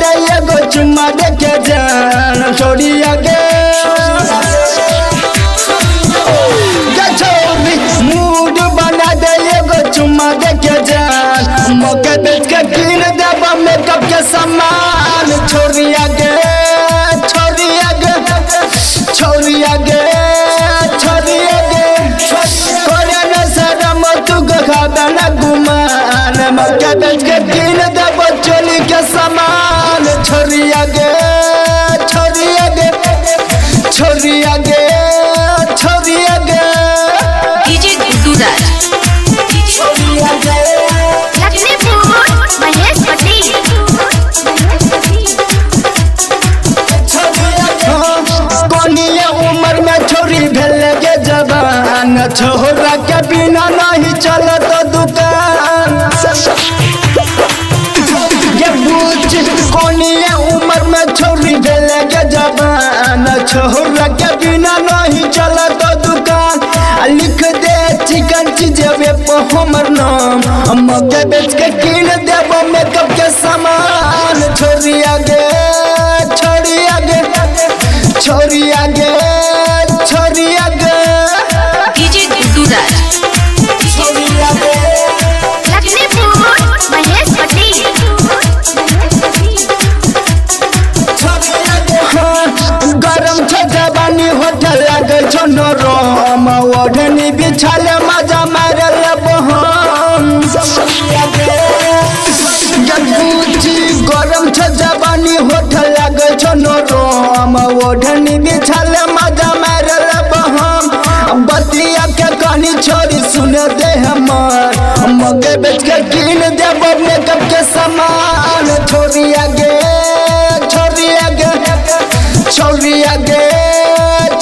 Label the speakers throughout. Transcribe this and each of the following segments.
Speaker 1: दे एगो चुम्मा दे के जान छोड़िया गे गे छोरी मूड बना दे एगो चुम्मा दे के जान मौके बेच के कीन देब मेकअप के सामान छोड़िया गे छोड़िया गे छोड़िया गे छोड़िया गे करे न शरम तू खाबे न गुमान मौके बेच के कीन देब चोली के सामान छोड़िया गे छोड़िया गे छोड़िया गे छोड़िया गे
Speaker 2: डीजे गुड्डू राज,
Speaker 1: छोड़िया गे।
Speaker 3: लखनपुर महेश पटेल।
Speaker 1: कोनिया उम्र में छोरी भेल गे जवान छोरा के बिना नहीं चलत दुकान ये बूझ कोनिया उम्र में छोरी भेल गे जवान छोरा के बिना नहीं चलत दुकान आ लिख दे चिकन चीजेबे पर हमर नाम हम के बेच के कीन देब मेकअप के सामान छोरिया गे छोरिया गे छोरिया गे छोरिया गे
Speaker 2: डीजे गुड्डू राज,
Speaker 1: छोरिया गे।
Speaker 3: लखनपुर महेश पटेल।
Speaker 1: हाँ, गरम छ जवानी होटल लागल छ नरम ओढ़नी बिछाल मजा मारल बहम जगूची गरम छ जवानी होटल लागल छ नरम ओढ़नी बिछाल मजा मारल बहम बतिया के कहानी छोरी सुन दे हमर मगे बेच के कीन देब मेकअप के सामान छोरिया गे छोरिया गे छोरिया गे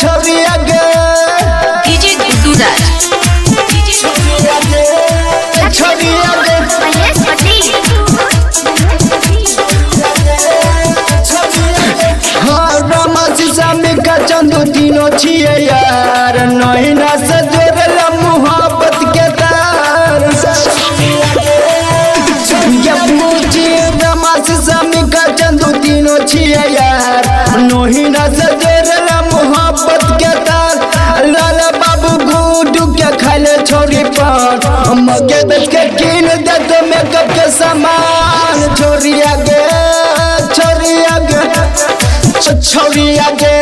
Speaker 1: छोरिया गे
Speaker 2: डीजे गुड्डू राज,
Speaker 1: छोरिया गे छोरिया गे।
Speaker 3: महेश पटेल।
Speaker 1: हाँ रामा सीसा मिका चंदू तीनों छिए यार नहीना से जोड़ल मोहब्बत के तार ये पूछी रामा सीसा मिका चंदू तीनों छिए यार नहीना से जोड़ल मोहब्बत के तार लाल बाबू गुडू के खाले छोरी पर हम के बेच के कीन दे तो मेकअप के सामान छोरिया गे छोरिया गे छोरिया गे।